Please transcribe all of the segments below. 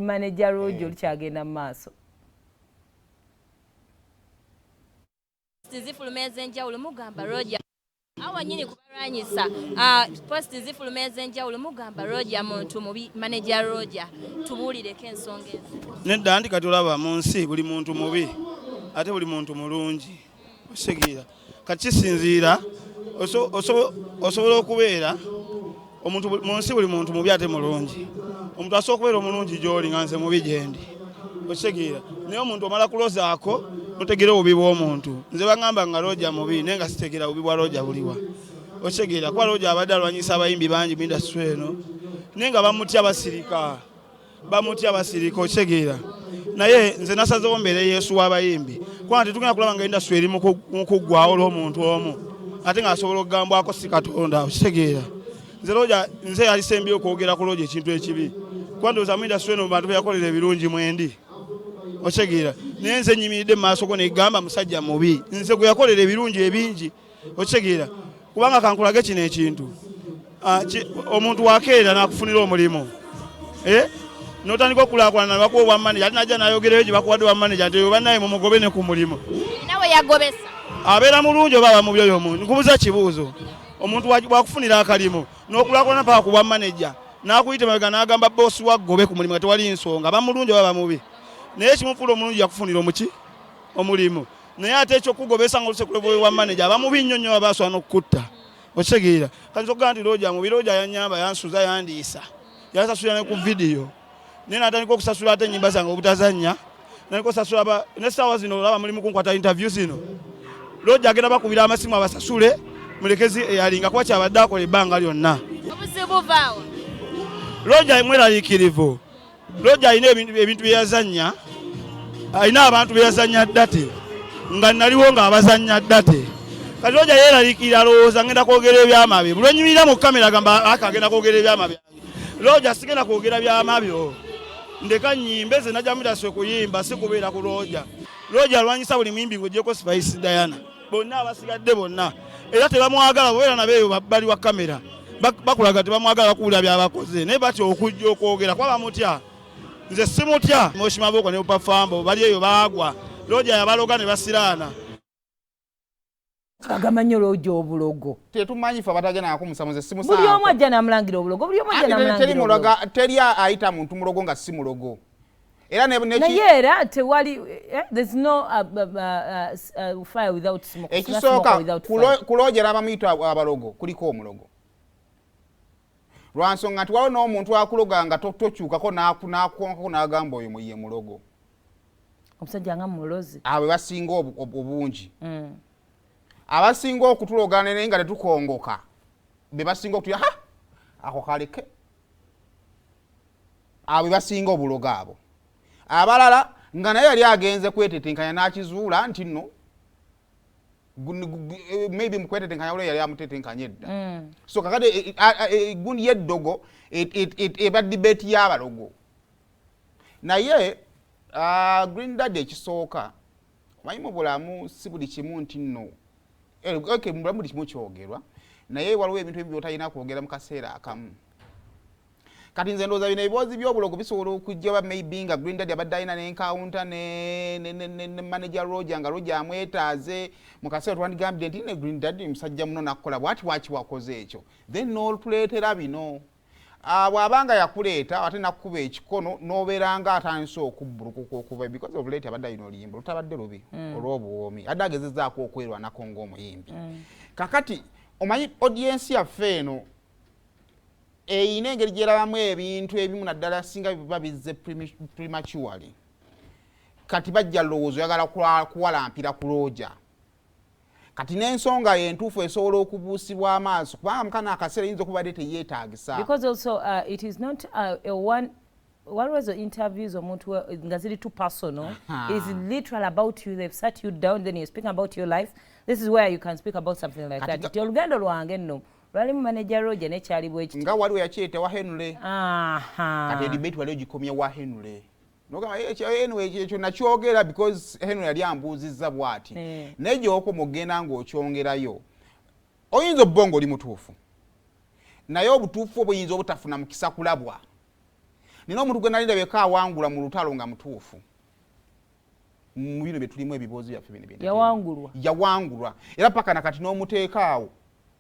Manager Roger olukyagenda mu maaso. Zifuluma ez'enjawulo mugamba Roger awo nyini kubalwanyisa. Post zifuluma ez'enjawulo mugamba Roger muntu mubi. Manager Roger, tubuulireko ensonga ezo. Nedda, anti kati olaba mu nsi buli muntu mubi ate buli muntu mulungi, okitegeera? Kati kisinziira, osobola okubeera omuntu mu nsi buli muntu mubi ate mulungi. Omuntu asobola okubeera omulungi gy'oli nga nze mubi gyendi, okitegeera? Naye omuntu omala kulozaako notegeera obubi bw'omuntu. Nze baŋŋamba nga Roger mubi, naye nga sitegeera bubi bwa Roger buliwa, okitegeera? Kuba Roger abadde alwanyisa abayimbi bangi mu industry eno, naye nga bamutya basirika, bamutya basirika, okitegeera? Naye nze nasazewo mbeere Yesu w'abayimbi, kubanga tetugenda kulaba nga industry eri mu kuggwawo olw'omuntu omu ate ng'asobola okugambwako si Katonda, okitegeera? Nze Roger, nze yalisembye okwogera ku Roger ekintu ekibi, kuba ndowooza mu industry eno mu bantu beyakolera ebirungi mwendi, okitegeera? Naye nze nyimiridde mu maaso go negamba musajja mubi, nze gwe yakolera ebirungi ebingi, okitegeera? Kubanga kankulage kino ekintu. Omuntu wakeera n'akufunira omulimu, eh? N'otandika okulaakulana, nabakuwa obwa manager, ate najja n'ayogerayo gye bakuwadde obwa manager nti oyo bannaye mumugobe ne ku mulimu. Nawe yagobesa. Abeera mulungi oba aba mubi oyo omuntu? Nkubuza kibuuzo. Omuntu bwakufunira akalimu n'okulaakulana paka ku bwa manager, n'akuyita mabega n'agamba boosi wa gobe ku mulimu nga tewali nsonga, aba mulungi oba aba mubi? Naye ekimufuula omulungi, yakufunira omuki omulimu, naye ate ekyokugobesa nga olusekule bwa manager, aba mubi nnyo nnyo, aba asobola n'okukutta, okitegeera? Kati okugamba nti Roger mubi, Roger yanyamba, yansuza, yandiisa, yansasulira ne ku vidiyo, naye natandika okusasula ate ennyimba zange obutazannya, natandika okusasula n'essaawa zino olaba mulimu kunkwata interview zino. Roger agenda bakubira amasimu abasasule mulekezi eyalinga kuba kyabadde akola ebbanga lyonna. Obuzibu buvaawo. Roger mweraliikirivu. Roger alina ebintu bye yazannya, alina abantu be yazannya ddate nga naliwo ng'abazannya ddate. Kati Roger yeeraliikirira, alowooza ngenda kwogera ebyama bye. Buli lwenyimirira mu kamera agamba aka agenda kwogera ebyama byange. Roger, sigenda kwogera byama byo, ndeka nnyimbe ze najja mudaswe kuyimba, si kubeera ku Roger. Roger alwanyisa buli muyimbi ng'oggyeko Spice Diana, bonna abasigadde bonna era tebamwagala. Bobeera nabo eyo bali wa kamera bakulaga tebamwagala, bakuwulira byabakoze, naye batya okujja okwogera kuba bamutya. Nze simutya. Moshi Maboko ne Upafambo bali eyo baagwa, Roger yabaloga ne basiraana. Agamba nnyo Roger obulogo. Tetumanyi fe abatagenda kumusamuze. Buli omu ajja n'amulangira obulogo, buli omu ajja teri n'amulangira obulogo. Muloga teri ayita muntu mulogo nga si mulogo era Naye era tewali, there's no fire without smoke. Smoke Ekisooka, without fire. Kulojera abamuyita abalogo kuliko omulogo lwansonga nti waliwo n'omuntu akuloga nga tokyukako n'akukonkako n'agamba oyo muye mulogo. Omusajja nga mulozi. Abo basinga obungi. Abasinga okutuloga naye nga tetukongoka be basinga okutuya ha ako kaleke, abo be basinga obulogo. Abo abalala nga naye yali agenze kwetetenkanya n'akizuula nti nno maybe mukwetetenkanya waliwo yali amutetenkanya edda. So kakati gundi y'eddogo eba debate y'abalogo. Naye Green Daddy, ekisooka omanyi mu bulamu si buli kimu nti nno okay, mu bulamu buli kimu kyogerwa, naye waliwo ebintu ebibi byotalina kwogera mu kaseera akamu. Kati nze ndowooza bino ebiboozi by'obulogo bisobola okujja oba maybe nga Green Daddy abadde alina n'encounter ne manager Roger, nga Roger amwetaaze mu kaseera twandigambye nti ne Green Daddy musajja muno nakukola bwati, bwaki wakoze ekyo, then n'otuleetera bino. Bw'abanga yakuleeta ate nakkuba ekikono n'obeera nga atandise okubbulukuka okuva because of late abadde alina oluyimba lutabadde lubi olw'obuwoomi, adde agezezaako okwerwanako ng'omuyimbi. Kakati omanyi audience yaffe eno eyina engeri gyerabamu ebintu ebimu, naddala singa biba bizze prematurely. Kati bajja lowooza oyagala kuwalampira ku Roger. Kati n'ensonga ye entuufu esobola okubuusibwa amaaso kubanga mukana akaseera eyinza okubadde teyeetaagisa. Because also it is not a one, waliwo ezo interviews omuntu nga ziri too personal. It is literal about you. They've sat you down, then you're speaking about your life. This is where you can speak about something like that, nti olugendo lwange nno lwalimu manager Roger nekyali bwe kiti. Nga waliwo yakireeta wa Henry. Kati edebate wali ogikomya wa Henry, nogamba, "Anyway, ekyo nakyogera because Henry yali ambuuzizza bw'ati." Naye gyokoma okugenda ng'okyongerayo, oyinza obba nga oli mutuufu, naye obutuufu obuyinza obutafuna mukisa kulabwa. Nina omuntu gwe nali ndabeko awangula mu lutalo nga mutuufu mu bino bye tulimu, ebiboozi byaffe bino bye. Yawangulwa? Yawangulwa, era paka nakati n'omuteeka awo,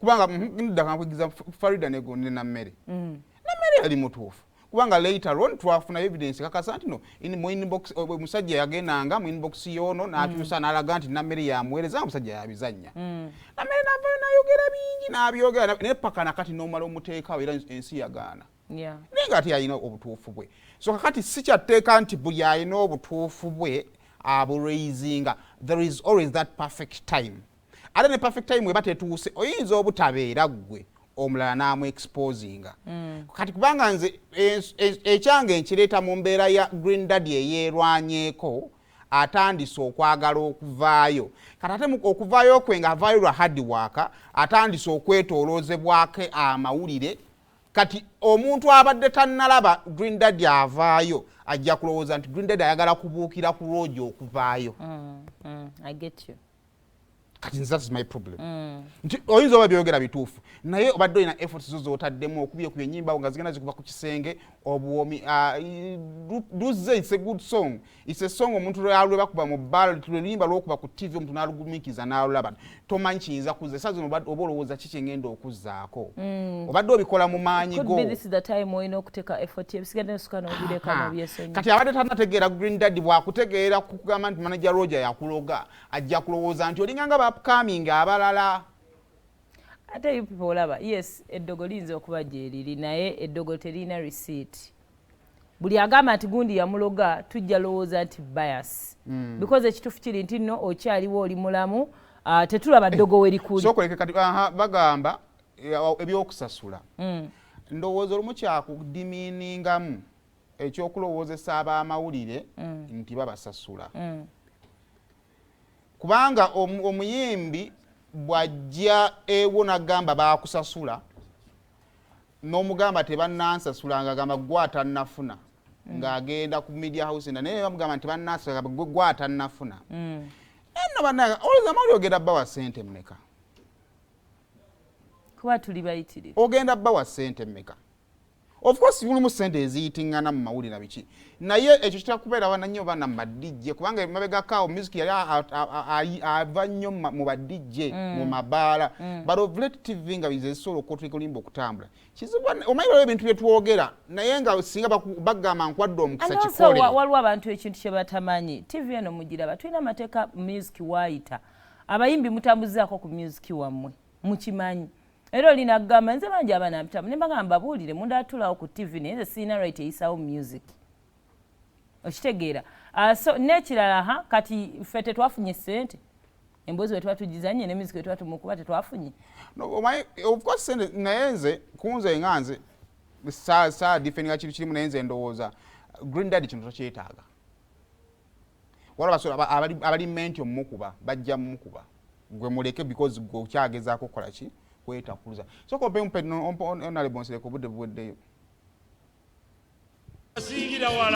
kubanga ndaka nkwigiza Farida ne Nammere. Nammere yali mutuufu, kubanga later on twafuna evidence kakasa nti no mu inbox, omusajja yagendanga mu inbox yono n'akyusa n'alaga nti Nammere yamuweereza, omusajja yabizannya. Nammere n'avayo n'ayogera bingi n'abyogera, naye paka nakati n'omala omuteeka awo, era ensi yagaana. Naye nga ate yalina obutuufu bwe. So kakati si kyatteeka nti buli alina obutuufu bwe aburaisinga. There is always that perfect time, ate ne perfect time eba tetuuse, oyinza obutabeera ggwe, omulala n'amuexposinga. Kati kubanga nze ekyange nkireeta mu mbeera ya Green Daddy eyeerwanyeeko, atandise okwagala okuvaayo. Kati ate okuvaayo kwe ng'avaayo lwa hard work, atandise okwetooloozebwako amawulire. Kati omuntu abadde tannalaba Green Daddy avaayo ajja kulowooza nti Green Daddy ayagala kubuukira ku Roger okuvaayo. I get you. Kati nze that is my problem, nti oyinza oba byogera bituufu, naye obadde olina efforts zo z'otaddemu okubyekubya ennyimba nga zigenda zikuba ku kisenge obuwomi. Luzze, it's a good song, it's a song omuntu lwe bakuba mu bbaala, luyimba lwokuba ku TV, omuntu n'alugumiikiriza n'alulaba. Tomanyi kiyinza kuzza esa zino, oba olowooza ki kyengenda okuzzaako, obadde obikola mu maanyi Could go. be this is the time olina okuteeka effort, ebisigadde nosuka n'obireka n'obyesonyiwa. Kati abadde tanategeera Green Daddy, bwakutegeera kugamba nti manager Roger yakuloga, ajja kulowooza nti olinganga ba upcoming abalala. Ate you people, olaba, yes, eddogo liyinza okuba gyeriri, naye eddogo teriyina receipt. Buli agamba nti gundi yamuloga, tujja lowooza nti bias, because ekituufu kiri nti nno okyaliwo, oli mulamu, tetulaba ddogo we likuli. Sookoleke kati, aha, bagamba ebyokusasula. Ndowooza olumu kyakudiminingamu ekyokulowoozesa ab'amawulire nti babasasula, kubanga omuyimbi bw'ajja ewo n'agamba baakusasula, n'omugamba tebannansasula, ng'agamba gwe atannafuna, ng'agenda ku media house enda, naye bamugamba nti tebannansasula, gwe gwe atannafuna. Nno bannange, olowooza amawulire ogenda bbawa ssente mmeka? Kuba tuli bayitirivu. Ogenda bbawa ssente mmeka? Of course mulimu ssente eziyitiŋŋana mu mawulire biki, naye ekyo kitakubeera wana nnyo bana mu ba DJ, kubanga emabegakaawo music yali ava nnyo mu ba DJ, mu mabaala, but of late TV nga bize zisobola okwotuika oluyimba okutambula kizibu. Omanyi waliwo ebintu byetwogera, naye nga singa bagamba nkwadde omukisa And also, kikole. Waliwo abantu ekintu kye batamanyi. TV eno mugiraba, tulina amateeka. Music waayita, abayimbi mutambuzaako ku music wammwe, mukimanyi. Era olina kugamba nze bangi abaana mpitamu ne mbagamba babuulire munda atulawo ku TV, naye nze sirina right eyisawo music, okitegeera? So n'ekirala, ha, kati ffe tetwafunye ssente, emboozi bwe tuba tugizanye ne music bwe tuba tumukuba tetwafunye. No, omanyi, of course sente, naye nze kunze nga nze sa defendinga kintu kirimu, naye nze ndowooza Green Daddy kino tokyetaaga. Waliwo abasobola abali menti omumukuba, bajja mumukuba, gwe muleke, because gwe okyagezaako okukola ki, kwetakuluza. Soka ompe honorable Nsereko, obudde buweddeyo. Asingira wala.